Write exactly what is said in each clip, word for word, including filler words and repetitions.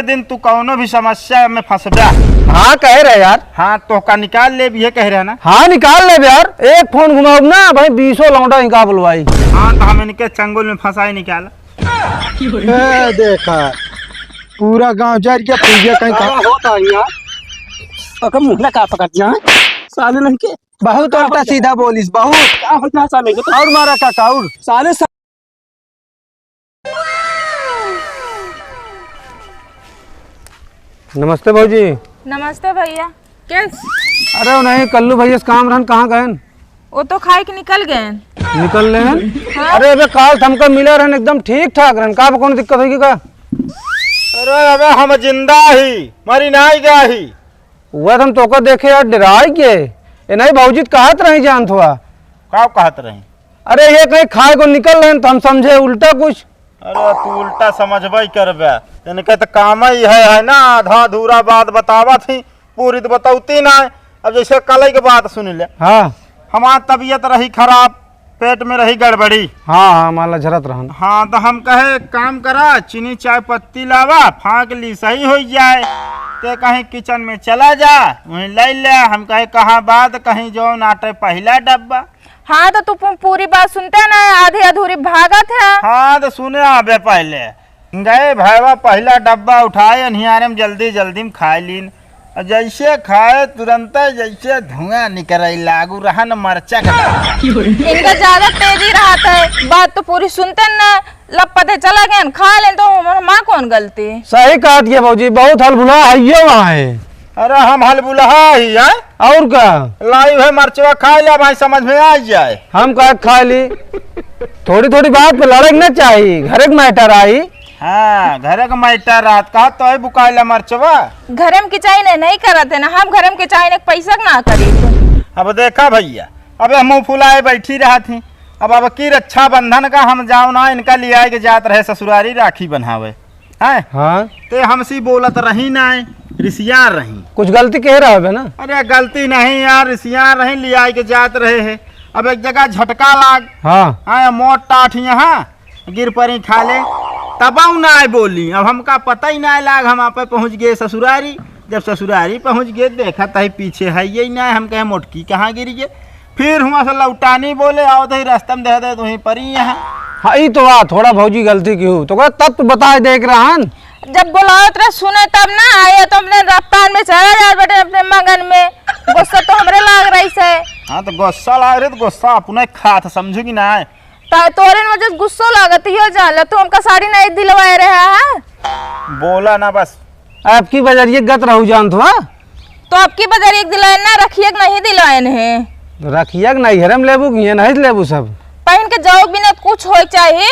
दिन तू कौनो भी समस्या में फंसबा। हाँ, कहे रहे यार। हाँ, तोहका निकाल लेब, ये कह रहे ना। हाँ, निकाल लेब यार। एक फोन घुमाउब ना भाई, बीसो लौंडा इनका बुलवाई। हाँ, तो हम इनके चंगुल में फंसाई निकाल। ए, देखा, पूरा गांव जर के पूजा कहीं का होता है यार। ओकर मुंह ना का पकड़ दिया, साले नहीं के। बहुत उल्टा सीधा बोलिस, बहुत। का होता है साले के? और मारा काका, और। साले सा- नमस्ते भौजी। नमस्ते भैया। के? अरे वो नहीं, कल्लू भैया से काम रहन, कहाँ गएन? वो तो खाए के निकल गएन। निकल लेन? हाँ। अरे अबे काल त हमका मिला रहन, एकदम ठीक ठाक रहन, का बा, कौनो दिक्कत होई का? अरे अबे हम जिंदा ही, मरी नाई गया ही। वह हम तोका देखे यार डराई के। ए नहीं भौजी त कहत रही जानत हुआ। का कहत रही? अरे ये कहीं खाए को निकल रहे हैं तो हम समझे उल्टा कुछ। अरे तू उल्टा समझबे करबे, इनके तो काम ही है, है ना, आधा अधूरा बात बतावत ही, पूरी तो बतौती ना। अब जैसे कल के बात सुन ले। हाँ। हमार तबीयत रही खराब, पेट में रही गड़बड़ी। हाँ, हाँ, माला झरत रहन। हाँ, तो हम कहे, "एक काम करा, चीनी चाय पत्ती लावा, फाँक ली, सही हो जाए।" ते कहे, "किचन में चला जा, वहीं ले ले।" हम कहे, "कहाँ बात?" कहीं जौन आटे पहिला डब्बा। हाँ, तो तू पू-, पूरी बात सुनते ना, आधी अधूरी भागत है। हाँ, तो सुने आबे पहले। गए भैया, पहिला डब्बा उठाए, अन्हियारे में जल्दी जल्दी में खाए लीन। और जैसे खाए, तुरंत जैसे धुआं निकरे लागू रहन मरचा के डब्बा। इनका ज्यादा तेजी रहत है, बात तो पूरी सुनते ना, लपते चला गए, खा लेन तो हमार कौन गलती? सही कहत ये भौजी, बहुत हलबुला है ये वहाँ है। अरे हम हलबुलहा ही है। और का? लाई है मरचवा, खा ले भाई, समझ में आ जाए। हम का खा ली? थोड़ी थोड़ी बात पे लड़े के ना चाही, घरे के मैटर आई। हाँ, घरे के मैटर रात का तो है बुकाइला मरचवा। घरे में किचाई नहीं, नहीं करत है ना, हम घरे में किचाई नहीं, पैसा के ना करी। अब देखा भैया, अब हम मुँह फुलाए बैठी रहत ही। अब, अब की रक्षाबंधन का हम जाओ ना, इनका लियाए के जात रहे ससुरारी राखी बन्हावे। हैं? हाँ। ते हमसे बोलत रही ना, रिसियार रही। कुछ गलती कह रहा है ना? अरे गलती नहीं यार, रिसियार रही, लियाए के जात रहे है। अब एक जगह झटका लाग। हाँ। हाँ, मोट टाठ यहाँ गिर परी खाले, तबउ ना आए बोली। अब हमका पता ही ना लाग, हम आपे पहुँच गए ससुरारी। जब ससुरारी पहुँच गए, देखत ही पीछे है यही ना, हम कहे मोटकी कहाँ गिर गए। फिर हुआँ से लौटानी बोले, "आओ तो ही रास्ता में दे दे, तुहीं परी यहाँ।" हाँ, ई तो आ, थोड़ा भौजी गलती की हो, तो का तब तो बताए देख रहन। जब बोलावत रहे सुने तब ना आए, तो अपने रफ्तार में चला जात बटे अपने मगन में। गुस्सा तो हमरे लाग रही से। हाँ, तो गुस्सा लाग रहे तो गुस्सा अपने खात समझू कि ना? ता-, तोरे न वजह से गुस्सो लागत ही हो जाला, तू हमका साड़ी नहीं दिलवाए रहे है। बोला ना बस। अब की बजरिए गत रहू जानत हुआ? तो अब की बजरिए दिलाए ना, रखिए के नहीं दिलाए है। रखिए के नहीं, हरम लेबू कि ये नहीं लेबू सब? पहन के जाओ बिना कुछ होए चाहिए।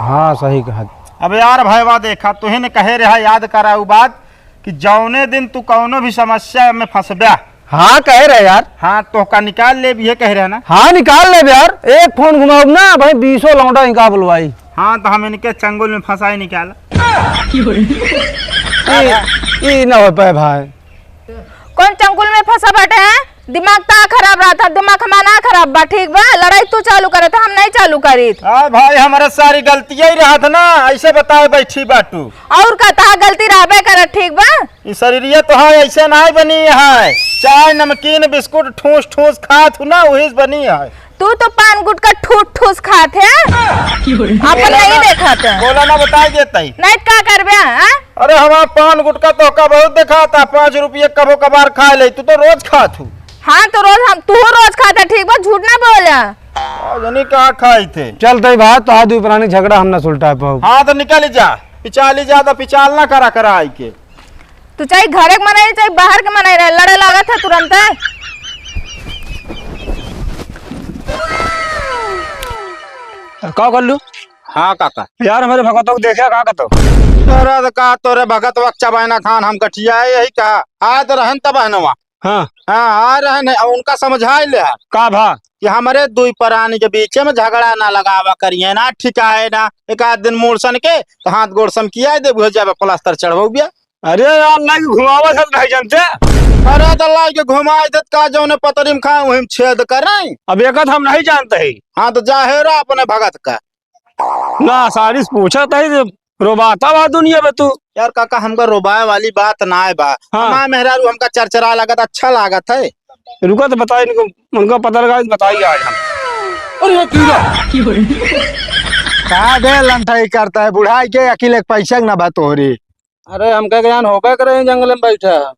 हाँ, सही कहा। अब यार भैया देखा, तुहे ने कहे रहा, याद करा उ बात कि जौने दिन तू कौनो भी समस्या में फंसब्या, हाँ, कहे रहे यार। हाँ, तोहका निकाल लेब, ये कह रहे ना। हाँ, निकाल लेब यार। एक फोन घुमाउब ना, भाई, बीसो लौंडा इनका बुलवाई। हाँ, तो हम इनके चंगुल में फंसाई निकाल। ई, ई ना हो पाए भाई। कौन चंगुल में फंसा बाटे हैं? दिमाग ता खराब रहत है, दिमाग हमार ना खराब बा, ठीक बा? लड़ाई तू चालू करे था, हम नहीं चालू करीत। हाँ भाई, हमारा सारी गलतियाँ ही रहत ना, ऐसे बताए बैठी बाटू। और का, ता गलती रहबे करत, ठीक बा? ई शरीरिया तोहार ऐसे नाई बनी है। चाय, नमकीन, बिस्कुट ठूस ठूस खात हूँ ना, वही से बनी है। तू तो पान गुटखा ठूस ठूस खात है। आपन नहीं देखत है। बोला ना, बताई देत ही। नहीं त का करबे, हाँ? अरे हमार पान गुटखा तोहका बहुत देखाता, पाँच रुपये कभो कभार खाए ले, तू तो रोज खात हूँ। हाँ तो रोज हम, तू रोज खात है, ठीक बा, झूठ ना बोला। आ, जनी का खाई थे। चलते ही बात, तो आज दुई प्राणी झगड़ा हम ना सुलटा पाऊ। हाँ तो निकल जा, पिचाली जा तो पिचाल ना करा करा आई के। तू चाहे घरे के मनई, चाहे बाहर के मनई रहे, लड़े लागत है तुरंत। का कर लू? हाँ काका। यार, हमारे भगतवा को देखे का कहतो? अरे तो का तोरे भगतवा के चबायना खान हम कठिया है, यही कहा। आए तो रहन तब है नवा। हाँ। हाँ, आ रहन है, अब उनका समझाए ले। का भा? कि हमरे दुई प्राणी के बीचे में झगड़ा ना लगावा करिए ना, ठिकाए ना। एक आध दिन मूड़ सन के तो हाथ गोड़ समकिया देबू, हो जाबे प्लास्टर चढ़बउबिया। अरे यार, लाई के घुमावा सब नहीं जानते। अरे तो लाई के घुमाए देत का, जौने पतरी में खाए वही में छेद करे। अब एक हम नहीं जानते ही। हाँ तो जाहेरा अपने भगत का। ना, सारी से पूछा था ही, रोबाता बा दुनिया में तू। यार काका, हमका रोबाए वाली बात नाय बा। हाँ। हमार मेहरारू हमका चरचरा लागत, अच्छा लागत है। रुका तो बताई इनको, उनका पता लगा, बताई आज हम। अरे यार, कीड़ा। का बे लंठाई करता है, बुढ़ाई के अकिल एक पैसा के ना बा तोहरी। अरे हमका ज्ञान होबे करे, जंगल में बैठा।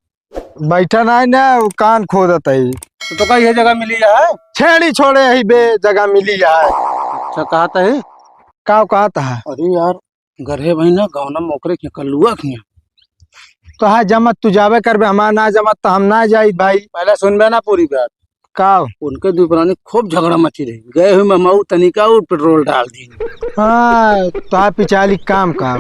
बैठा नाहीं ना, कान खोदत है। तो, तो का ये जगह मिली है? छेड़ी छोड़े ही बे, जगह मिली है। अच्छा, कहत है? का कहत है? अरे यार, गरहे भाई ना, गौना मोकरे के कल्लुआ के यहाँ। तो हाँ, जमत तू जाबे करबे, हमार ना जमत तो हम ना जाई भाई। पहले सुनबे ना पूरी बात। का? उनके दुइ प्राणी खूब झगड़ा मची रही, गए हुए ममाऊ तनिका और पेट्रोल डाल दी। हाँ, तो आप पिचाली काम का?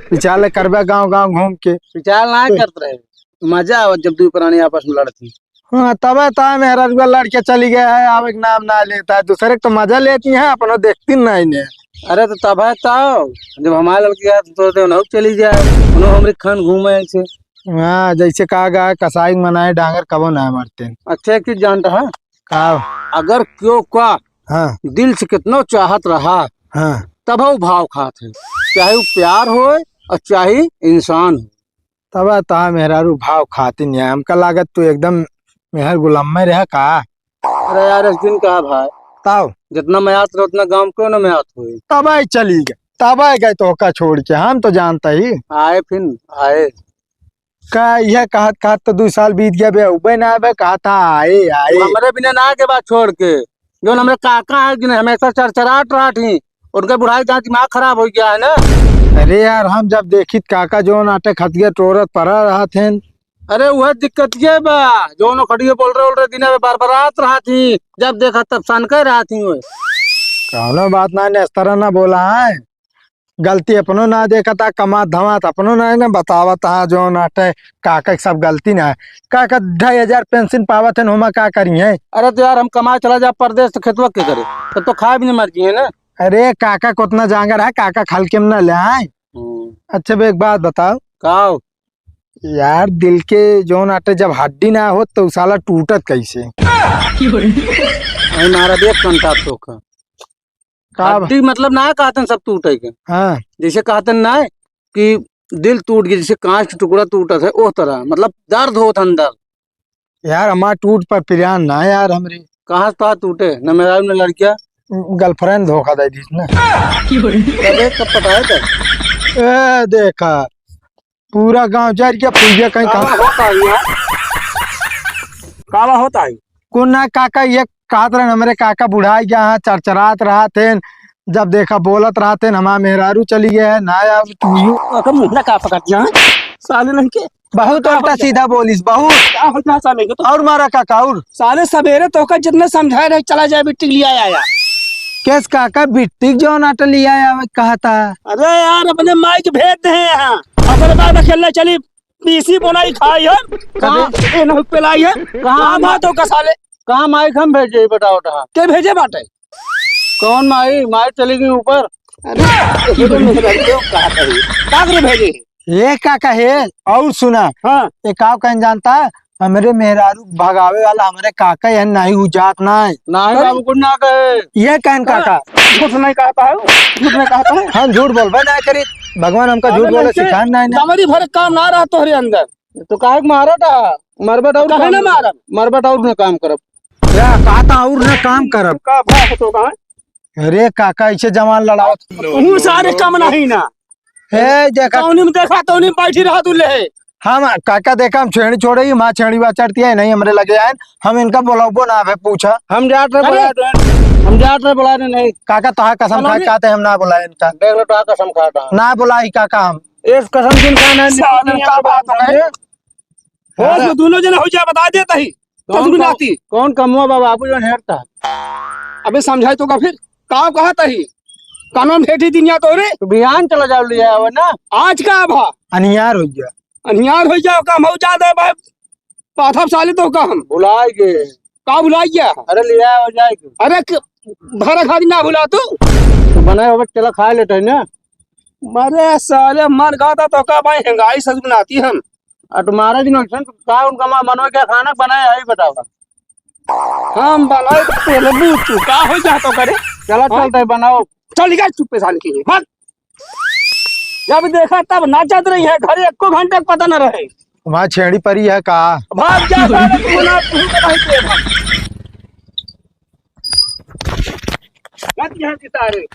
पिचाले करबे गाँव गाँव घूम के। पिचाल ना करत रहे, मजा आवत जब दुइ प्राणी आपस में लड़ती। हाँ, तबे तो मेहररुआ लड़के चली गए है, आवे के नाम ना लेता है। दूसरे के तो मजा लेती हैं, अपनो देखती नहीं ने। अरे तो तबे तो, जब हमारे लड़के आए तो, तो उन्हों चली जाए, उन्हों हमरे खान घूमे ऐसे। हाँ, जैसे कहा गया, कसाई मनाए डांगर कबो ना मरते। अच्छा, एक चीज जानता है? का? अगर क्यों का हाँ। दिल से कितनो चाहत रहा, हाँ। तब वो भाव खात है, चाहे वो प्यार होए और चाहे इंसान हो। तब तहा मेहरारू भाव खाती नहीं है। हमका लागत तू एकदम मेहर गुलाम में रह का? अरे यार, एक दिन का भाई, ताओ। जितना मयात रहे उतना गाँव क्यों ना मयात होए। तब आई चली गए, तब आई गए तो का छोड़ के, हम तो जानता ही। आए फिर, आए। का यह कहत कहत तो दो साल बीत गया बे, उबे ना बे, कहा था आए, आए। हमरे बिना ना के बात छोड़ के, जो हमरे काका है कि नहीं, हमेशा चरचराट रहत ही, उनके बुढ़ाई का दिमाग खराब हो गया है ना। अरे यार, हम जब देखित काका जो नाटे खतिया टोरत पड़ा रहत हैं। अरे वह दिक्कत ये बा, जो नो खटिए बोल रहे, बोल रहे, दिन में बरबरात रहत ही, जब देखा तब सनके रहत ही। कौनो बात ना, नेस्तरा ना बोला है। गलती अपनो ना देखत आ, कमात धमात अपनो ना है ना, बतावत आ जौन आटे काका के सब गलती ना है। काका ढाई हजार पेंशन पावत है, होमा का करी है? अरे तो यार, हम कमाए चला जा परदेस तो खेतवा के करे, तब तो खाए भी नहीं मर गई है ना। अरे काका को उतना जांगर है, काका खल के ना ले आए। हम्म। अच्छा बे, एक बात बताओ। का? यार दिल के जौन आटे जब हड्डी ना हो तो साला टूटत कैसे? अरे मारा देख कंटा तो का। का बा? हड्डी मतलब ना कहतन सब टूटे के। हाँ। जैसे कहतन ना कि दिल टूट गया, जैसे कांच के टुकड़ा टूटत है, ओह तरह, मतलब दर्द होत अंदर। यार, हमार टूट पर पिरान ना यार हमरे। कहाँ से कहाँ टूटे? न मेहरारू, न लड़किया। गर्लफ्रेंड धोखा दे दीस ना। अबे, कब पटाए थे? ए, देखा, पूरा गांव जर गया, पूजा कहीं का कहाँ होता है यहाँ? काला होता है? कुन ना काका, ये कहत रहन, हमरे काका बुढ़ाई गया है, चरचरात रहत हैं, जब देखा बोलत रहत हैं, हमार मेहरारू चली गए है, ना आया तू ही। ओकर मुंह ना का पकड़ दिया, साले नहीं के। बहुत उल्टा सीधा बोलिस, बहुत। का हो गया साले के तो? और मारा काका, और? साले सवेरे तो का जितना समझाए रहे, चला जाए बिट्टी लिया आया। केस काका बिट्टी जो नाट लिया आया, कहा था? अरे यार, अपने माई के भेज दे हैं यहाँ, अपने बाद अकेले चली पीसी बनाई खाई हम। कहाँ? ए, नहुक पे लाई है। कहाँ? कहाँ बात हो का साले? कहाँ माई हम भेजे, बताओ तो। के भेजे बाटे? कौन माई? माई चली गई ऊपर। अरे, ये तो मेरे घर के कहा था ये? काकरे भेजे? ये का कहे? और सुना। हाँ। ये का कहन जानता? हमरे मेहरारू भगावे वाला हमरे काका यहन नाही, उ जात नाही। नाही अरे? बाबू, कुछ ना कहे। ये कहन हाँ। काका? झूठ नहीं कहता है, झूठ नहीं कहता है। हम झूठ बोलबे ना करी, भगवान हमका झूठ अरे बोले नहीं के, सिखान नाही ना। दमरी भर काम ना रहा तोहरे अंदर। तो काहे के मारा था? मरबट और काहे काम ना करब। मारब? मरबट और ना काम करब। या कहता और ना काम करब। का बात तो कहा? अरे काका, ऐसे जवान लड़ावत। तू सारे काम नहीं ना। ए, देखा। तौनी में देखा, तौनी में बैठी रहा तू ले। हम काका देखा, हम छेड़ी छोड़े ही, माँ छेड़ी बा चढ़ती है, नहीं हमरे लगे आए, हम इनका बोलाबो ना, अबे पूछा। हम जात रहे अरे। बोला दे, हम जात रहे बोला दे नहीं। काका, तोहा कसम खा कॉलोनी कहते हम ना बुलाए इनका। देख लो, तोहा कसम खाता। ना बुलाई काका हम। इस कसम दिन खाना है, साले का बात हो गई। होश में दोनों जने हो जा, बता देता ही। कौन ससुर का-, नाती। कौन कमुआ बा बाबू जौन हेरता? अबे समझाई तो का फिर? का कहत ही? कानून भेटी दुनिया तो रे। तो बिहान चला जाओ, ले आवे ना। आज का भा? अनियार हो गया। अनियार हो जाओ का, मऊ जा दे भाई। पाथा साली तो का हम? भुलाई गए। का भुलाई गया? अरे ले आवे जाए के। अरे क-, भरा खादी ना भुला तू। तो बनाए होबे, चला खा लेते हैं ना। मरे साले मर गाता तो का भाई, हेंगाई ससुर नाती हम। आ, तुम्हारा दिन अइसन का उनका माँ मनोज के खाना बनाए, आई बतावा। हम बनाए तो पहले बूझ चुका हो जा तो करे। चला, हाँ? चलते हैं, बनाओ। चल निकल चुप्पे साले की, भाग। जब देखा तब नाचत रही है, घरे एको घंटे के पता न रहे। वहाँ छेड़ी परी है का? भाग जा सारे, तू ना, तू तो नहीं दे भाग। मत यहाँ के सारे।